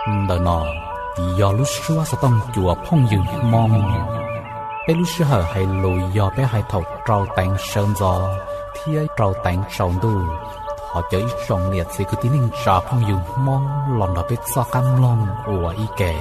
Ntawm no yog lub suab xov tooj cua phooj ywg Hmoob. Peb lub sij hawm hais lus yog peb hais thaum rau teev sawv ntxov thiab rau teev tsaus ntuj. Thov caw ib tsoom niam txiv kwv tij neej tsa phooj ywg Hmoob los nrog peb txoj qab mloog ua ib ke.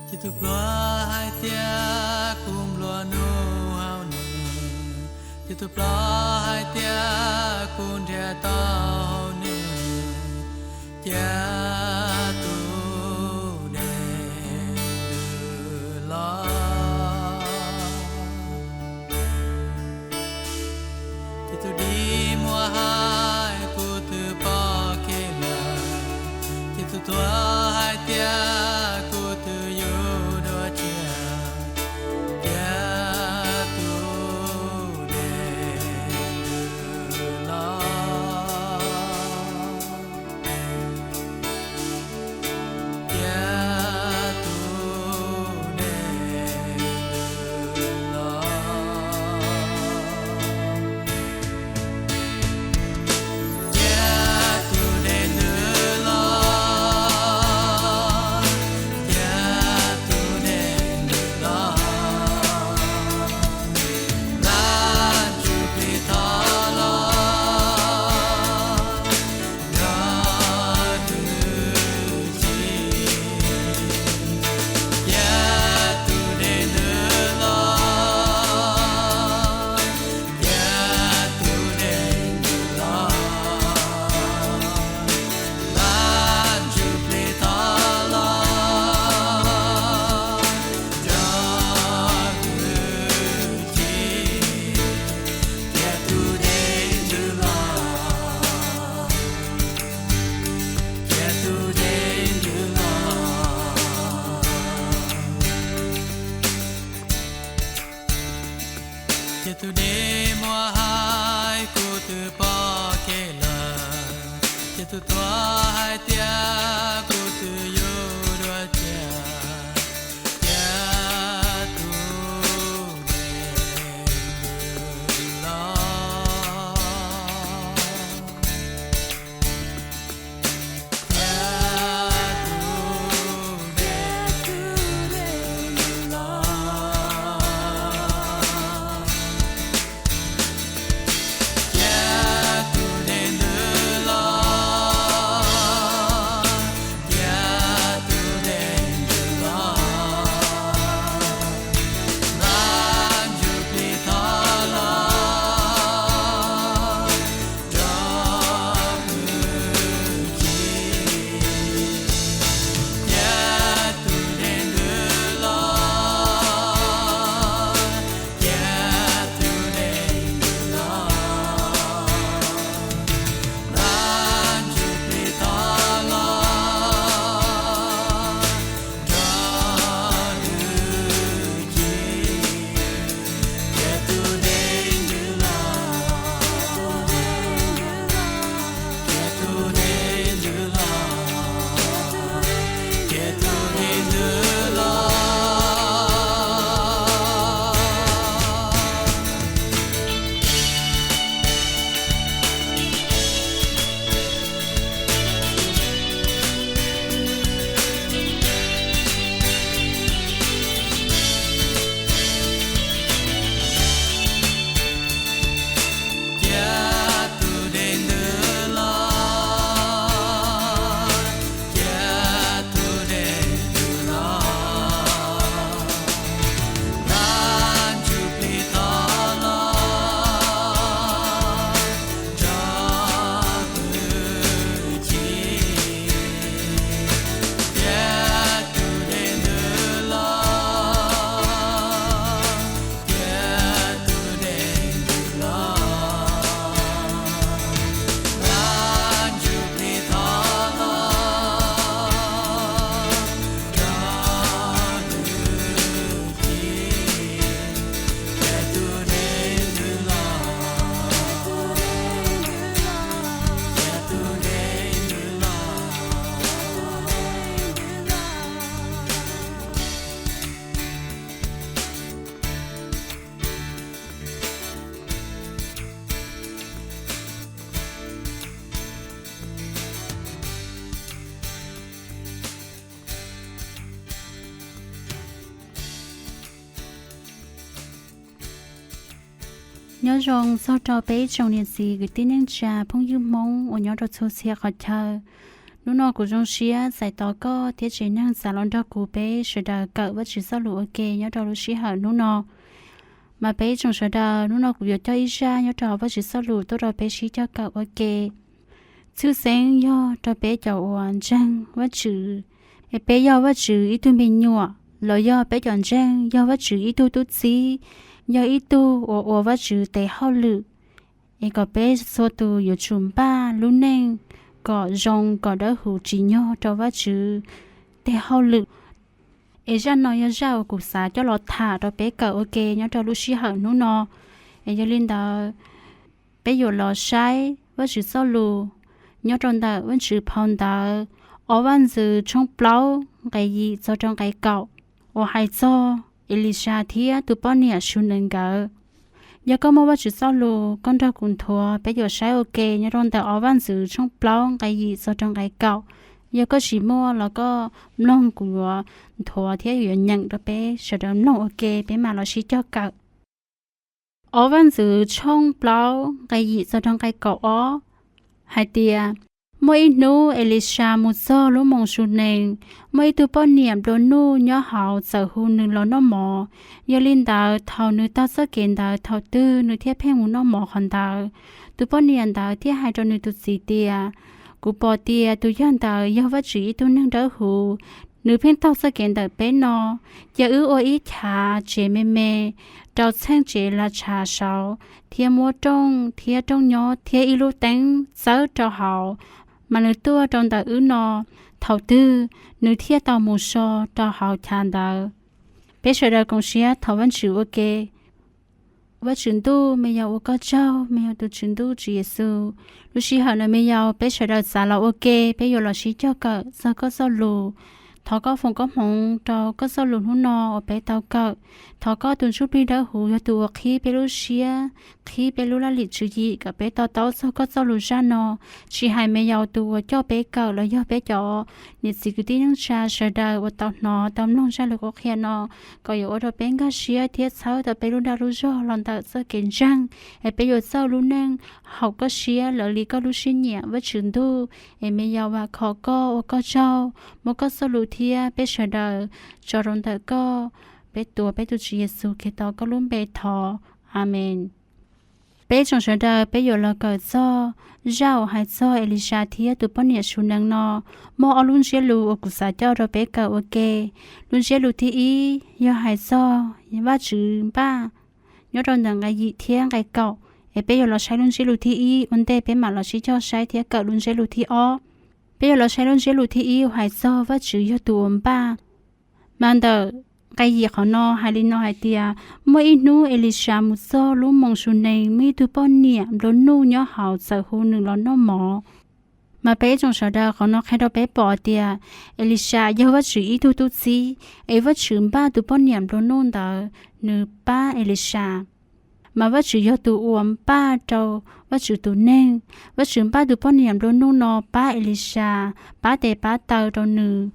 Ces tus pluag hais tias kuv nplua nuj hauv nws, ces tus pluag hais tias kuv nrhiav tau hauv nws, cia tus dej ntws los. Ces tus dig muab hais kuv twb pom kev lawm, ces tus tuag hais tias kuv twb yug dua tsiaj, cia tus dej ntws los. Cia tus dej ntws los. Cia tus dej ntws los. Cia tus dej ntws los. Npaj ntsuj plig thov los. Nrog kwv tij, cia tus dej ntws los, cia tus dej ntws los, npaj ntsuj plig thov los, nrog kwv tij, cia tus dej ntws los. Cia tus dej ntws los. Cia tus dig muab hais kuv twb pom kev lawm. Cia tus tuag hais tias kuv twb yug dua tsiaj. Cia tus dej ntws los. Cia tus dej ntws los. Cia tus dej ntws los. Nyob zoo txog rau peb tsoom niam txiv kwv tij neej tsa phooj ywg Hmoob uas nyob rau txhua txhia qhov chaw. Hnub no kuv zoo siab txais tos koj thiab tsev neeg txav los nrog kuv peb sawv daws kawm Vajtswv txoj lus ua ke nyob rau lub sij hawm hnub no. Mas peb tsoom sawv daws, hnub no kuv yuav coj ib zaj nyob rau Vajtswv txoj lus tuaj rau peb sib cog kawm ua ke. Tshwj xeeb yog rau peb cov uas ntseeg Vajtswv, es peb yog Vajtswv ib tug me nyuam, los yog peb cov ntseeg yog Vajtswv ib tug tub txib, yog ib tug uas ua Vajtswv tes hauj lwm, es kom peb txhua tus yuav tsum npaj lub neej kom zoo kom dawb huv tsim nyog rau Vajtswv tes hauj lwm. Es zaj no yog zaj uas kuv xav coj los tham rau peb kawm ua ke nyob rau lub sij hawm hnub no. Es yog li ntawd, peb yuav los saib Vajtswv txoj lus nyob rau ntawm Vajtswv phau ntawv Ob Vaj Ntxwv tshooj plaub nqe yim txog rau nqe kaum, uas hais txog Elisas thiab tus poj niam Sunees nkawd. Yog koj muaj Vajtswv txoj lus, koj nrog kuv nthuav, peb yuav saib ua ke nyob rau ntawm Ob Vaj Ntxwv tshooj plaub nqe yim txog rau nqe kaum. Yog koj tsis muaj los koj mloog, kuv yuav nthuav thiab yuav nyeem rau peb sawv daws mloog ua ke, peb mam los sib cog kawm. Ob Vaj Ntxwv tshooj plaub nqe yim txog rau nqe kaum ob hais tias, muaj ib hnub Elisas mus txog lub moos Sunees, muaj ib tug poj niam nplua nuj nyob hauv txawm hu nws los noj mov. Yog li ntawd, thaum nws taug txoj kev ntawd thaum twg, nws thiaj pheej mus noj mov qhov ntawd. Tus poj niam ntawd thiaj hais rau nws tus txiv tias, kuv pom tias tus yawg ntawd yog Vajtswv ib tug neeg dawb huv, nws pheej taug txoj kev ntawm peb no. Cia wb ua ib chav tsev me me, rau txheej tsev lav tshav saud, thiab muab rooj thiab rooj nyob thiab ib lub teeb txawb rau hauv, mas nws tuaj rau ntawm wb no thaum twg, nws thiaj tau mus so rau hauv chav ntawd. Peb sawv daws koom siab thov Vajtswv ua ke. Vajtswv ntuj, me yaus ua koj tsaug, me yaus tus Tswv ntuj Tswv Yexus. Lub sij hawm no me yaus peb sawv daws txav los ua ke, peb yuav los sib cog kawm txog koj txoj lus. Thov koj foom koob hmoov rau koj txoj lus hnub no uas peb tau kawm. Thov koj tus Ntsuj Plig Dawb Huv yog tus uas qhib peb lub siab, qhib peb lub laj lim tswv yim kom peb to taub txog koj txoj lus zaj no. Tsis hais me yaus tus uas coj peb kawm los yog peb cov niam txiv kwv tij neej tsa sawv daws uas tau hnov tau mloog zaj lus qhuab qhia no, kom yuav ua rau peb nkag siab thiab txhawb tau peb lub dag lub zog los ntawm txoj kev ntseeg, es peb yuav txawj lub neej haum koj siab lawv li koj lub siab nyiam. Vajtswv ntuj, es me yaus vam khom koj, ua koj tsaug, muab koj txoj lus thiab peb sawv daws tso rau ntawm koj. Peb tuav peb tus Tswv Yexus Khetos koj lub npe thov. Amees. Peb tsoom sawv daws, peb yuav los kawm txog zaj uas hais txog Elisas thiab tus poj niam Sunees no. Muaj ob lub ntsiab lus uas kuv xav coj rau peb kawm ua ke. Lub ntsiab lus thib ib yog hais txog Vajtswv npaj, nyob rau ntawm nqe yim thiab nqe kaum. Es peb yuav los saib lub ntsiab lus thib ib ua ntej peb mam los sib cog saib thiab kawm lub ntsiab lus thib ob. Peb yuav los saib lub ntsiab lus thib ib uas hais txog Vajtswv yog tus uas npaj. Mas ntawm nqe yim qhov no hais li no hais tias, muaj ib hnub Elisas mus txog lub moos Sunees, muaj ib tug poj niam nplua nuj nyob hauv txawm hu nws los noj mov. Mas peb tsoom sawv daws, qhov no qhia rau peb pom tias Elisas yog Vajtswv ib tug tub txib, es Vajtswv npaj tus poj niam nplua nuj ntawd nws pab Elisas. Mas Vajtswv yog tus uas npaj rau Vajtswv tus neeg. Vajtswv npaj tus poj niam nplua nuj no pab Elisas, pab tes pab taw rau nws,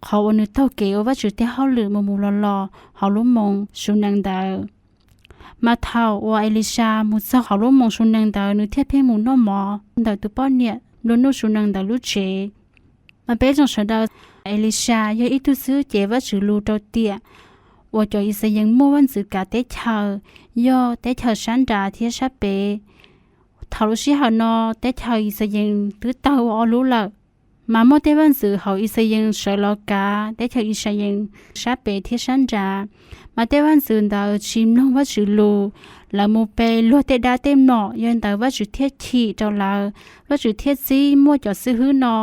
qhov uas nws taug kev ua Vajtswv tej hauj lwm mus mus los los hauv lub moos Sunees ntawd. Mas thaum uas Elisas mus txog hauv lub moos Sunees ntawd, nws thiaj pheej mus noj mov ntawm tus poj niam nplua nuj Sunees ntawd lub tsev. Mas peb tsoom sawv daws, Elisas yog ib tug xib hwb cev Vajtswv lus rau tiam uas cov Yixalayees muaj vaj ntxwv kav teb chaws, yog teb chaws sab nrad thiab sab pem. Thaum lub sij hawm no, teb chaws Yixalayees twb tawg ua ob lub lawm, mas muaj tej vaj ntxwv hauv Yixalayees sawv los kav teb chaws Yixalayees sab pem thiab sab nrad. Mas tej vaj ntxwv ntawd tsis mloog Vajtswv lus, lawv mus pe luag tej dab tej mlom, yog li ntawd Vajtswv thiaj chim rau lawv. Vajtswv thiaj txib muaj cov xib hwb no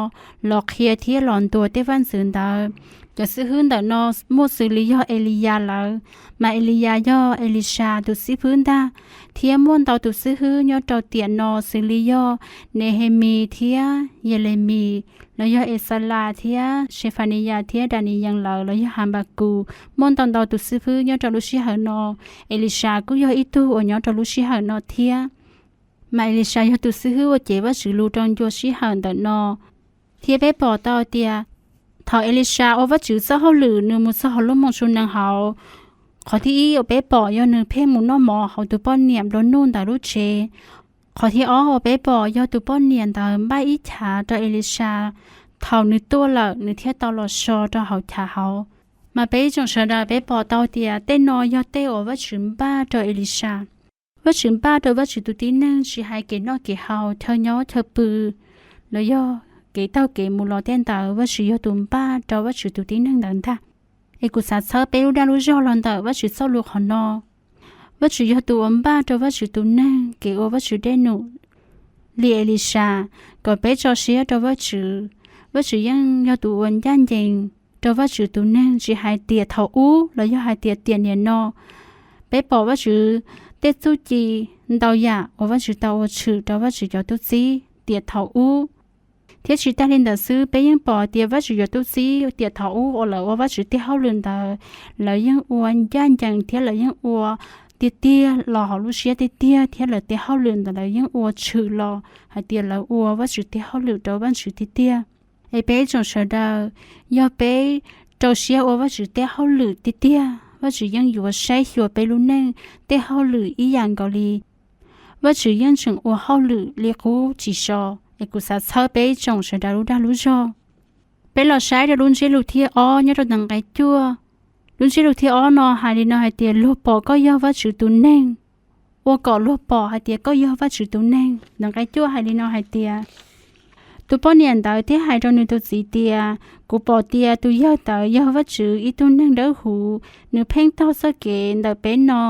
los qhia thiab los ntuas tej vaj ntxwv ntawd. Cov xib hwb ntawm no muaj xws li yog Eliyas lawm, mas Eliyas yog Elisas tus xib hwb ntag, thiab muaj ntau tus xib hwb nyob rau tiam no xws li yog Nehemis thiab Yelemis, los yog Exalas thiab Sefaniyas thiab Daniyees lawm, los yog Hanpakus. Muaj ntau ntau tus xib hwb nyob rau lub sij hawm no. Elisas kuj yog ib tug uas nyob rau lub sij hawm no thiab. Mas Elisas yog tus xib hwb uas cev Vajtswv lus rau ncua sij hawm ntawm no. Thiab peb pom tau tias thaum Elisas ua Vajtswv txoj hauj lwm, nws mus txog hauv lub moos Sunees hauv, Qhov thib ib uas peb pom yog nws pheej mus noj mov hauv tus poj niam nplua nuj ntawd lub tsev. Qhov thib ob uas peb pom yog tus poj niam ntawd npaj ib chav rau Elisas thaum nws tuaj lawm nws thiaj tau los so rau hauv chav hauv. Mas peb ib tsoom sawv daws peb pom tau tias tej no yog tej uas Vajtswv npaj rau Elisas. Vajtswv npaj rau Vajtswv tus tib neeg tsis hais kev noj kev haus, chaw nyob chaw pw, los yog kev taug kev mus los tej ntawd, Vajtswv yog tus npaj rau Vajtswv tus tib neeg ntawd ntag. Es kuv xav txhawb peb lub dag lub zog los ntawm Vajtswv txoj lus qhov no. Vajtswv yog tus uas npaj rau Vajtswv tus neeg kev ua Vajtswv dej num li Elisas, kom peb tso siab rau Vajtswv. Vajtswv yeej yog tus uas ncaj ncees rau Vajtswv tus neeg tsis hais tiam thaum ub los yog hais tias tiam niam no. Peb pom Vajtswv tej txuj ci ntau yam uas Vajtswv tau ua tshwm rau Vajtswv cov tub txib tiam thaum ub. Thiab tsis tas li ntawd xwb, peb yeej pom tias Vajtswv cov tub txib tiam thaum ub uas lawv ua Vajtswv tej hauj lwm ntawd, lawv yeej ua ncaj ncees thiab lawv yeej ua tiag tiag los hauv lub siab tiag tiag, thiab lawv tej hauj lwm ntawd lawv yeej ua tshwm los hais tias lawv ua Vajtswv tej hauj lwm rau Vajtswv tiag tiag. Es peb tsoom sawv daws, yog peb rau siab ua Vajtswv tej hauj lwm tiag tiag, Vajtswv yeej yuav saib xyuas peb lub neej tej hauj lwm ib yam nkaus li. Vajtswv yeej tseem ua hauj lwm li qub tsis so. Es kuv xav txhawb peb tsoom sawv daws lub dag lub zog. Peb los saib rau lub ntsiab lus thib ob nyob rau ntawm nqe cuaj. Lub ntsiab lus thib ob no hais li no hais tias, luag pom koj yog Vajtswv tus neeg. Ua kom luag pom hais tias koj yog Vajtswv tus neeg. Ntawm nqe cuaj hais li no hais tias, tus poj niam ntawd thiaj hais rau nws tus txiv tias, kuv pom tias tus yawg ntawd yog Vajtswv ib tug neeg dawb huv, nws pheej taug txoj kev ntawm peb no.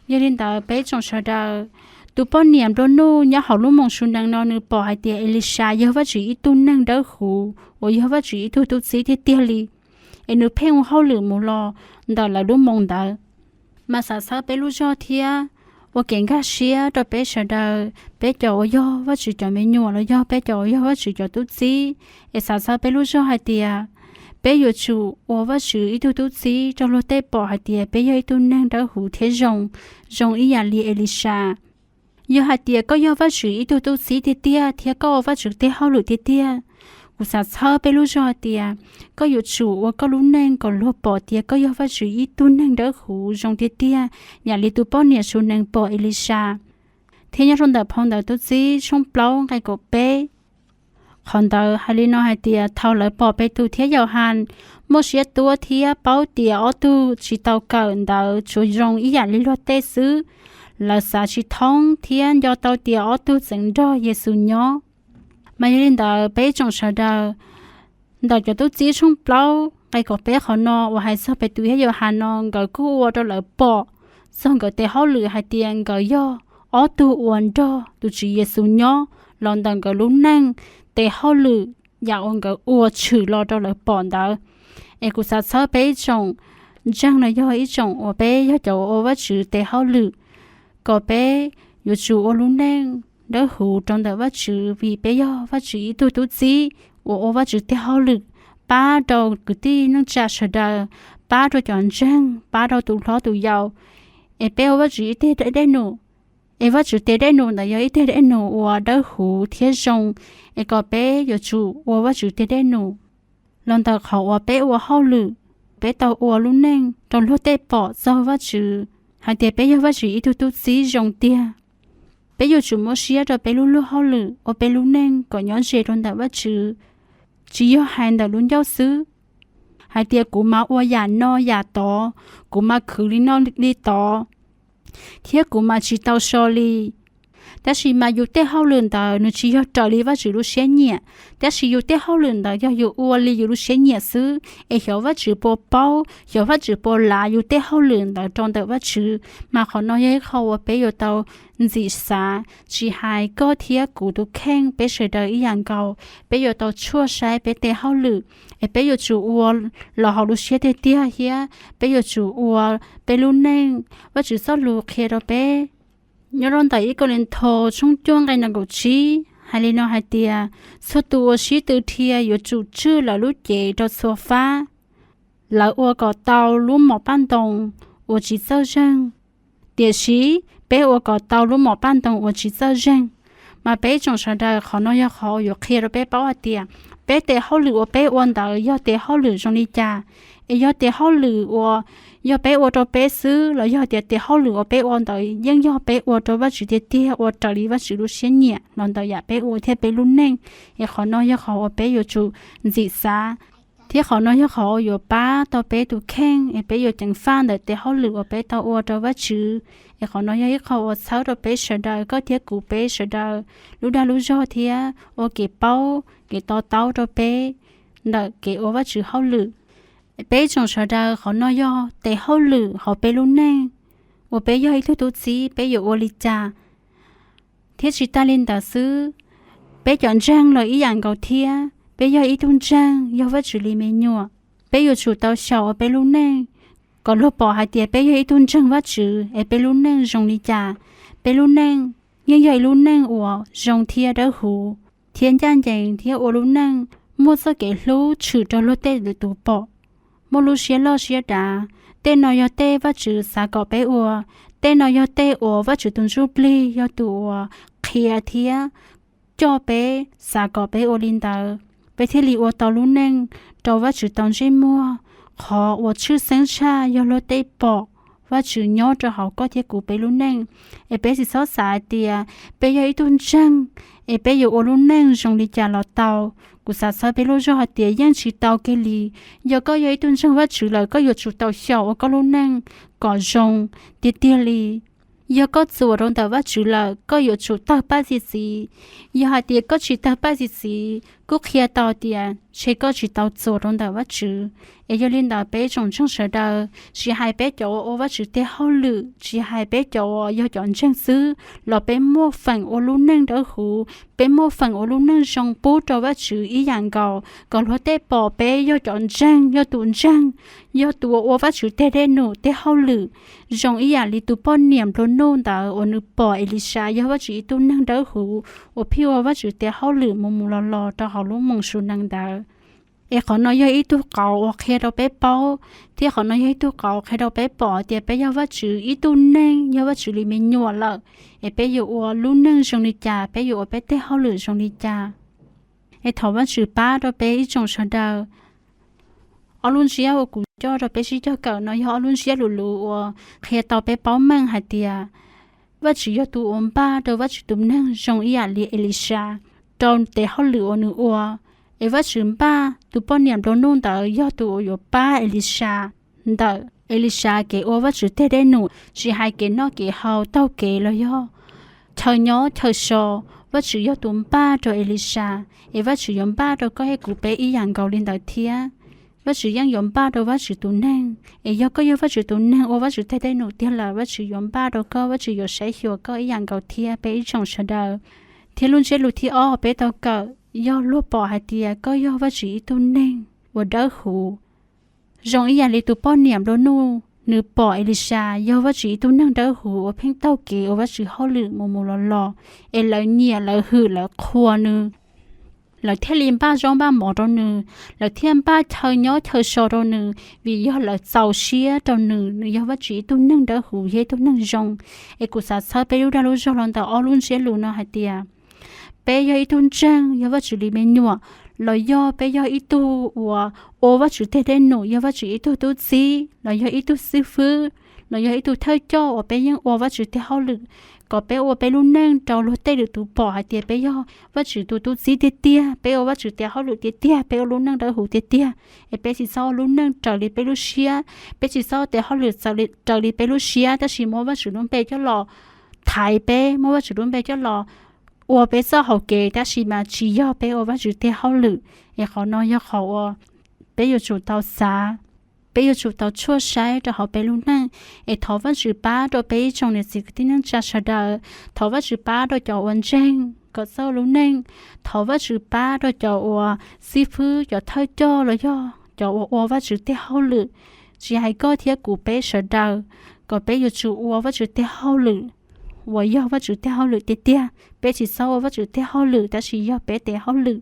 Yog li ntawd peb tsoom sawv daws, tus poj niam nplua nuj nyob hauv lub moos Sunees no nws pom hais tias Elisas yog Vajtswv ib tug neeg dawb huv uas yog Vajtswv ib tug tub txib tiag tiag li, es nws pheej ua hauj lwm mus los ntawm lawv lub moos ntawd. Mas xav txhawb peb lub zog thiab ua kev nkag siab rau peb sawv daws, peb cov uas yog Vajtswv cov me nyuam los yog peb cov uas yog Vajtswv cov tub txib, es xav txhawb peb lub zog hais tias, peb yuav tsum ua Vajtswv ib tug tub txib rau luag tej pom hais tias peb yog ib tug neeg dawb huv thiab zoo, zoo ib yam li Elisas. Yog hais tias koj yog Vajtswv ib tug tub txib tiag tiag thiab koj ua Vajtswv tej hauj lwm tiag tiag, kuv xav txhawb peb lub zog hais tias, koj yuav tsum ua koj lub neej kom luag pom tias koj yog Vajtswv ib tug neeg dawb huv zoo tiag tiag, yam li tus poj niam Sunees pom Elisas. Thiab nyob rau ntawm phau ntawv Tub Txib tshooj plaub nqe kaum peb, qhov ntawd hais li no hais tias, thaum lawv pom Petus thiab Yauhas muaj siab tuab thiab paub tias ob tug tsis tau kawm ntawv tsuas zoo ib yam li luag tej xwb, lawv xav tsis thoob thiab nco tau tias ob tug tseem nrog Yexus nyob. Mas yog li ntawd peb tsoom sawv daws, ntawm cov Tub Txib tshooj plaub nqe kaum peb qhov no uas hais txog Petus thiab Yauhas no, nkawd kuj ua rau lawv pom txog nkawd tes hauj lwm hais tias nkawd yog ob tug uas nrog tus Tswv Yexus nyob los ntawm nkawd lub neej, tes hauj lwm, yam uas nkawd ua tshwm los rau lawv pom ntawd. Es kuv xav txhawb peb ib tsoom ntseeg los yog ib tsoom uas peb yog cov ua Vajtswv tes hauj lwm, kom peb yuav tsum ua lub neej dawb huv rau ntawm Vajtswv, vim peb yog Vajtswv ib tug tub txib uas ua Vajtswv tes hauj lwm, pab rau kwv tij neej tsa sawv daws, pab rau cov ntseeg, pab rau tus hlob tus yau. Es peb ua Vajtswv ib teg dej num, es Vajtswv tes dej num ntawd yog ib teg dej num uas dawb huv thiab zoo, es kom peb yuav tsum ua Vajtswv tes dej num los ntawm qhov uas peb ua hauj lwm, peb tau ua lub neej rau luag tej pom txog Vajtswv hais tias peb yog Vajtswv ib tug tub txib zoo tiag. Peb yuav tsum muab siab rau peb lub luag hauj lwm ua peb lub neej kom nyob ze rau ntawm Vajtswv, tsis yog hais ntawm lub ncauj xwb, hais tias kuv mas ua yam no yam tod, kuv mas khwv li no li tod, thiab kuv mas tsis tau so li. Tab sis mas yus tej hauj lwm ntawd nws tsis yog raws li Vajtswv lub siab nyiam, tab sis yus tej hauj lwm ntawd yog yus ua li yus lub siab nyiam xwb, es xyov Vajtswv puas paub, xyov Vajtswv puas lav yus tej hauj lwm ntawd rau ntawm Vajtswv. Mas qhov no yog ib qho uas peb yuav tau ntxim xav, tsis hais koj thiab kuv tus kheej, peb sawv daws ib yam nkaus, peb yuav tau tshuaj saib peb tej hauj lwm, es peb yuav tsum ua los hauv lub siab tiag tiag thiab peb yuav tsum ua peb lub neej. Vajtswv txoj lus qhia rau peb nyob rau ntawm ib Kauleethaus tshooj cuaj nqe nees nkaum tsib hais li no hais tias, txhua tus uas sib tw dhia yuav tsum tswj lawv lub cev rau txhua fab. Lawv ua kom tau lub mom paj ntoos uas tsis txawj zeeg, tiam sis peb ua kom tau lub mom paj ntoos uas tsis txawj zeeg. Mas peb tsoom sawv daws, qhov no yog qhov uas yuav qhia rau peb paub hais tias peb tes hauj lwm uas peb ua ntawd yog tes hauj lwm zoo li cas, Es yog tes hauj lwm uas yog peb ua rau peb xwb los yog tias tes hauj lwm uas peb ua ntawd yeej yog peb ua rau Vajtswv tiag tiag, ua raws li Vajtswv lub siab nyiam los ntawm yam peb ua thiab peb lub neej. Es qhov no yog qhov uas peb yuav tsum ntxim xav, thiab qhov no yog qhov uas yuav pab tau peb tus kheej es peb yuav ceev faj ntawm tes hauj lwm uas peb tau ua rau Vajtswv. Es qhov no yog ib qho uas txhawb rau peb sawv daws, koj thiab kuv peb sawv daws lub dag lub zog thiab ua kev paub kev to taub rau peb ntawm kev ua Vajtswv hauj lwm. Peb tsoom sawv daws, qhov no yog tes hauj lwm hauv peb lub neej uas peb yog ib tug tub txib peb yuav ua li cas. Thiab tsis tas li ntawd xwb, peb cov ntseeg los ib yam nkaus thiab, peb yog ib tug ntseeg yog Vajtswv li me nyuam. Peb yuav tsum tau xyaum ua peb lub neej kom luag pom hais tias peb yog ib tug ntseeg Vajtswv es peb lub neej zoo li cas. Peb lub neej yeej yog ib lub neej uas zoo thiab dawb huv thiab ncaj ncees thiab ua lub neej muaj txoj kev hlub tshwm rau luag tej lwm tus pom. Muaj lub siab loj siab dav. Tej no yog tej Vajtswv xav kom peb ua. Tej no yog tej uas Vajtswv tus Ntsuj Plig yog tus uas qhia thiab coj peb, xav kom peb ua li ntawd, peb thiaj li ua tau lub neej rau Vajtswv tau ntsej muag. Qhov uas tshwj xeeb tshaj yog luag tej pom Vajtswv nyob rau hauv koj thiab kuv peb lub neej. Es peb tsis txhob xav hais tias peb yog ib tug ntseeg es peb yuav ua lub neej zoo li cas los tau. Kuv xav txhawb peb lub zog hais tias yeej tsis tau kiag li. Yog koj yog ib tug ntseeg Vajtswv lawm, koj yuav tsum tau xyaum ua koj lub neej kom zoo tiag tiag li. Yog koj txuas rau ntawm Vajtswv lawm, koj yuav tsum tawg paj txi txiv. Yog hais tias koj tsis tawg paj txi txiv, kuj qhia tau tias ntshe koj tsis tau txuas rau ntawm Vajtswv. Es yog li ntawd peb tsoom ntseeg sawv daws, tsis hais peb cov uas ua Vajtswv tej hauj lwm, tsis hais peb cov uas yog cov ntseeg xwb los peb muaj feem ua lub neej dawb huv, peb muaj feem ua lub neej zoo pub rau Vajtswv ib yam nkaus, kom luag tej pom peb yog cov ntseeg, yog tus ntseeg, yog tus uas ua Vajtswv tej dej num tej hauj lwm zoo ib yam li tus poj niam nplua nuj ntawd uas nws pom Elisas yog Vajtswv ib tug neeg dawb huv uas pheej ua Vajtswv tej hauj lwm mus mus los los rau hauv lub moos Sunees ntawd. Es qhov no yog ib tug qauv uas qhia rau peb paub, thiab qhov no yog ib tug qauv qhia rau peb pom tias peb yog Vajtswv ib tug neeg, yog Vajtswv li me nyuam lawm, es peb yuav ua lub neej zoo li cas, peb yuav ua peb tej hauj lwm zoo li cas. Es thov Vajtswv pab rau peb ib tsoom sawv daws. Ob lub ntsiab uas kuv coj rau peb sib cog kawm no yog ob lub ntsiab lus lus uas qhia tau peb paub meej hais tias Vajtswv yog tus uas npaj rau Vajtswv tus neeg zoo ib yam li Elisas rau tes hauj lwm uas nws ua. Es Vajtswv npaj tus poj niam nplua nuj ntawd yog tus uas yuav pab Elisas ntawm Elisas kev ua Vajtswv tej dej num, tsis hais kev noj kev haus taug kev los yog chaw nyob chaw so. Vajtswv yog tus npaj rau Elisas, es Vajtswv yuav npaj rau koj thiab kuv peb ib yam nkaus li ntawd thiab. Vajtswv yeej yuav npaj rau Vajtswv tus neeg, es yog koj yog Vajtswv tus neeg ua Vajtswv tej dej num tiag lawm, Vajtswv yuav npaj rau koj, Vajtswv yuav saib xyuas koj ib yam nkaus thiab peb ib tsoom sawv daws. Thiab lub ntsiab lus thib ob peb tau kawm yog luag pom hais tias koj yog Vajtswv ib tug neeg uas dawb huv, zoo ib yam li tus poj niam nplua nuj nws pom Elisas yog Vajtswv ib tug neeg dawb huv uas pheej taug kev ua Vajtswv hauj lwm mus mus los los, es lawv nyiam lawv hwm lawv qhuas nws, lawv thiaj li npaj zaub npaj mov rau nws, lawv thiaj npaj chaw nyob chaw so rau nws, vim yog lawv txaus siab rau nws, nws yog Vajtswv ib tug neeg dawb huv, yog ib tug neeg zoo. Es kuv xav txhawb peb lub dag lub zog los ntawm ob lub ntsiab lus no hais tias peb yog ib tug ntseeg yog Vajtswv li me nyuam, los yog peb yog ib tug uas ua Vajtswv tej dej num, yog Vajtswv ib tug tub txib los yog ib tug xib fwb los yog ib tug thawj coj uas peb yeej ua Vajtswv tej hauj lwm, kom peb ua peb lub neej rau luag tej lwm tus pom hais tias peb yog Vajtswv tus tub txib tiag tiag, peb ua Vajtswv tej hauj lwm tiag tiag, peb ua lub neej dawb huv tiag tiag. Es peb tsis txhob ua lub neej raws li peb lub siab, peb tsis txhob ua tej hauj lwm raws li peb lub siab, tab sis muab Vajtswv lub npe coj los thaiv peb, muab Vajtswv lub npe coj los ua peb txoj hauv kev, tab sis mas tsis yog peb ua Vajtswv tej hauj lwm. Es qhov no yog qhov uas peb yuav tsum tau xav, peb yuav tsum tau tshuaj saib rau hauv peb lub neej. Es thov Vajtswv pab rau peb ib tsoom niam txiv kwv tij neej tsa sawv daws, thov Vajtswv pab rau cov uas ntseeg kom txawj lub neej, thov Vajtswv pab rau cov uas xib fwb, cov thawj coj los yog cov uas ua Vajtswv tej hauj lwm, tsis hais koj thiab kuv peb sawv daws, kom peb yuav tsum ua Vajtswv tej hauj lwm uas yog Vajtswv tej hauj lwm tiag tiag. Peb tsis txhob ua Vajtswv tej hauj lwm tab sis yog peb tej hauj lwm.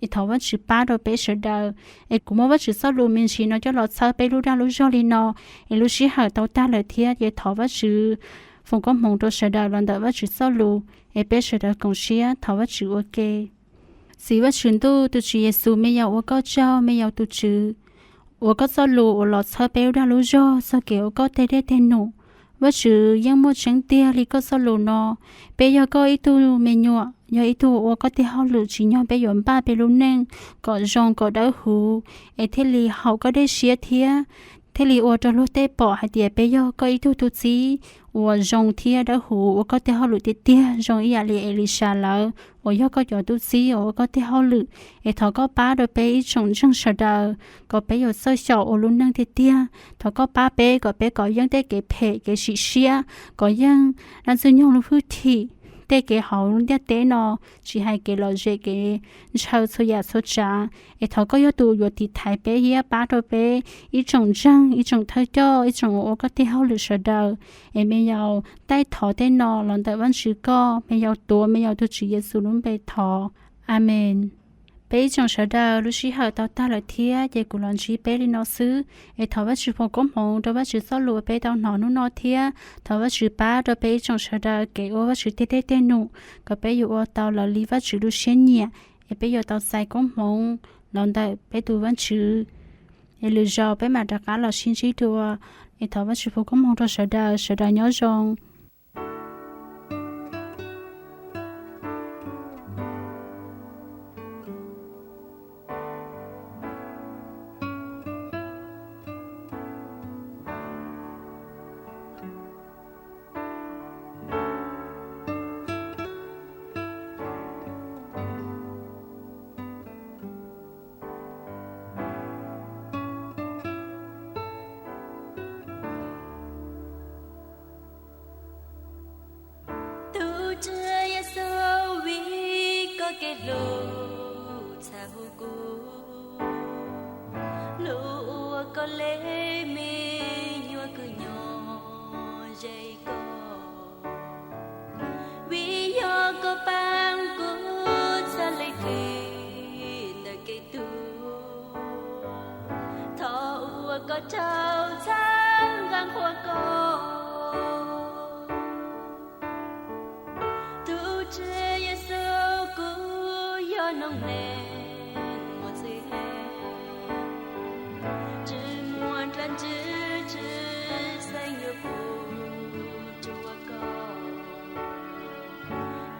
Es thov Vajtswv pab rau peb sawv daws. Es kuv muab Vajtswv txoj lus me ntsis no coj los txhawb peb lub dag lub zog li no, es lub sij hawm tau tag lawm thiab, ces thov Vajtswv foom koob hmoov rau sawv daws los ntawm Vajtswv txoj lus. Es peb sawv daws koom siab thov Vajtswv ua ke. Txiv Vajtswv ntuj, tus Tswv Yexus, me yaus ua koj tsaug, me yaus tus Tswv. uas koj txoj lus uas los txhawb peb lub dag lub zog txog kev ua koj tej dej tej num. Vajtswv, yeej muaj tseeb tiag li koj txoj lus no, peb yog koj ib tug me nyuam, yog ib tug ua koj tej hauj lwm tsim nyog peb yuav npaj peb lub neej kom zoo kom dawb huv, es thiaj li haum koj dej siab thiab thiaj li ua rau luag tej pom hais tias peb yog koj ib tug tub txib uas zoo thiab dawb huv ua koj tej hauj lwm tiag tiag zoo ib yam li Elisas lawv uas yog koj cov tub txib uas ua koj tej hauj lwm. Es thov koj pab rau peb ib tsoom ntseeg sawv daws kom peb yuav txawj xyaum ua lub neej tiag tiag. Thov koj pab peb kom peb kov yeej tej kev phem kev sim siab, kov yeej dab ntxwg nyoog lub hwj chim, tej kev hauv ntiaj teb no, tsis hais kev lom zem kev ntshaw txhua yam txhua tsav. Es thov koj yog tus yuav tiv thaiv peb thiab pab rau peb ib tsoom ntseeg, ib tsoom thawj coj, ib tsoom ua koj tej hauj lwm sawv daws. Es me yaus taij thov tej no los ntawm Vajtswv koj, me yaus tuav me yaus tus Tswv Yexus lub npe thov. Amees. Peb ib tsoom sawv daws, lub sij hawm tau tag lawm thiab ces kuv los ntsib peb li no xwb. Es thov Vajtswv foom koob hmoov rau Vajtswv txoj lus uas peb tau hnov hnub no thiab thov Vajtswv pab rau peb ib tsoom sawv daws kev ua Vajtswv tej dej tej num kom peb yuav ua tau lawv li Vajtswv lub siab nyiam, es peb yuav tau txais koob hmoov los ntawm peb tus Vajtswv. Es lwm zaus peb mam rov qab los sib ntsib dua. Es thov Vajtswv foom koob hmoov rau sawv daws, sawv daws nyob zoo. Tus Tswv Yexus, vim koj kev hlub txhawb hu kuv, hlub ua koj le me nyuam kwv nyob ze koj. Vim yog koj pab kuv txhad leej twg ntawm kev tuag, thov ua koj rau txhawb nqa qhuas koj. Tus Tswv Yexus, kuv yog noob neej muaj txwv heev, tsis muaj dlaab ntswg tsis xeeb yuav pub rua koj.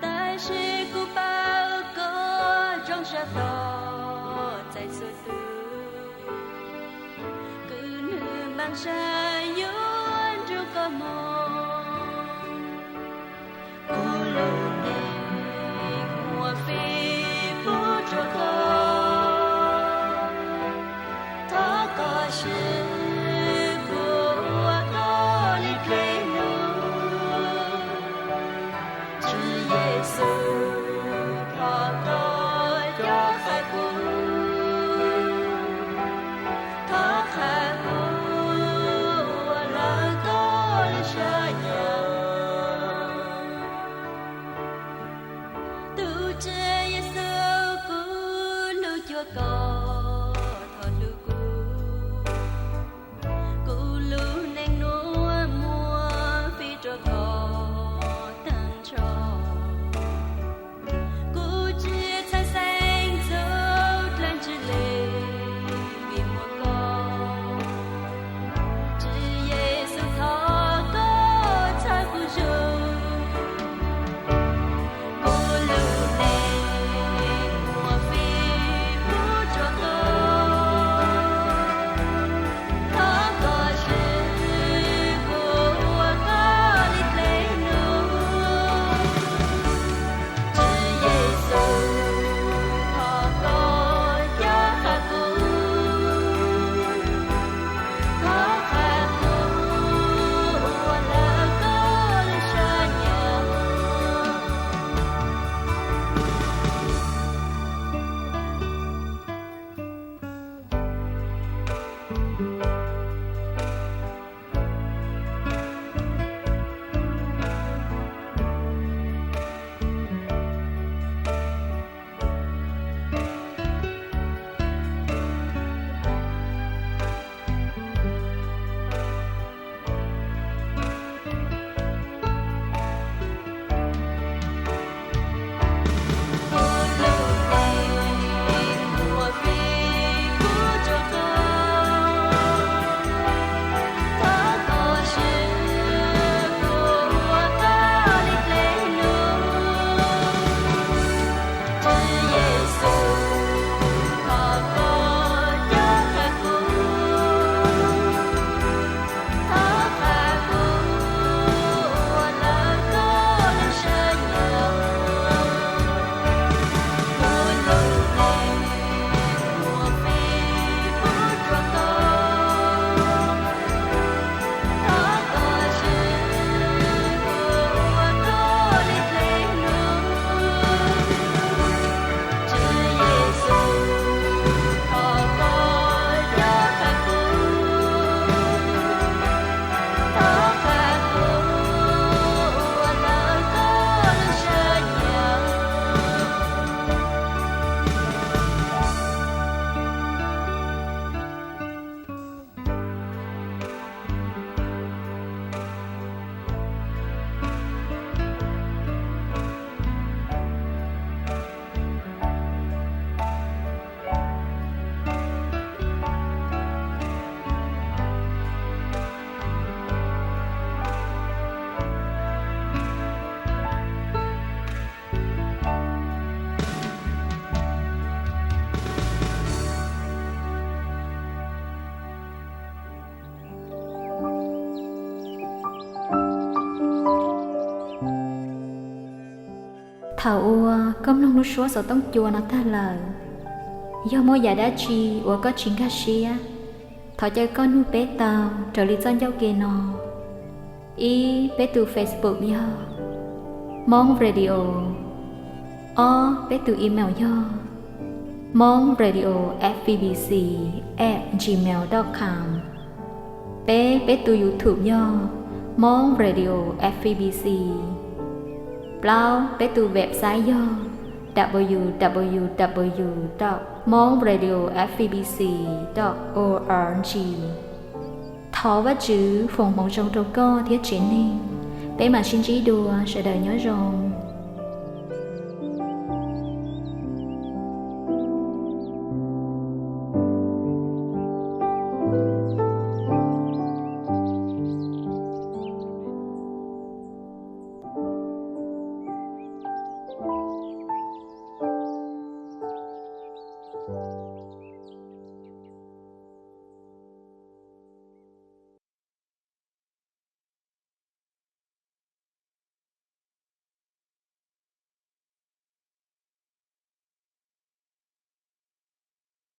Tab sis kuv paub koj zoo sab tod txais txhua tug, kwv nwg maam sab yuav nrug koj moog. Kuv lub neej muaj fij pub rua koj, thov koj swb kuv ua koj le dlej num. Tswv Yexus, thov koj cob qha kuv, thov qha kuv ua lawv koj le Thaum uas koj mloog lub suab xov tooj cua no tag lawm, yog muaj yam dab tsi uas koj tsis nkag siab, thov caw koj nug peb tau raws li txoj ncauj ke no. Ib, peb tus Facebook yog Hmong Radio. Ob, peb tus email yog Hmong Radio F B B C at gmail dot com. Peb, peb tus YouTube yog Hmong Radio F B C. Plaub, peb tus website yog w w w dot hmong radio f b c dot org. Thov Vajtswv foom hmoov zoo rau koj thiab tsev neeg. Peb mam sib ntsib dua, sawv daws nyob zoo.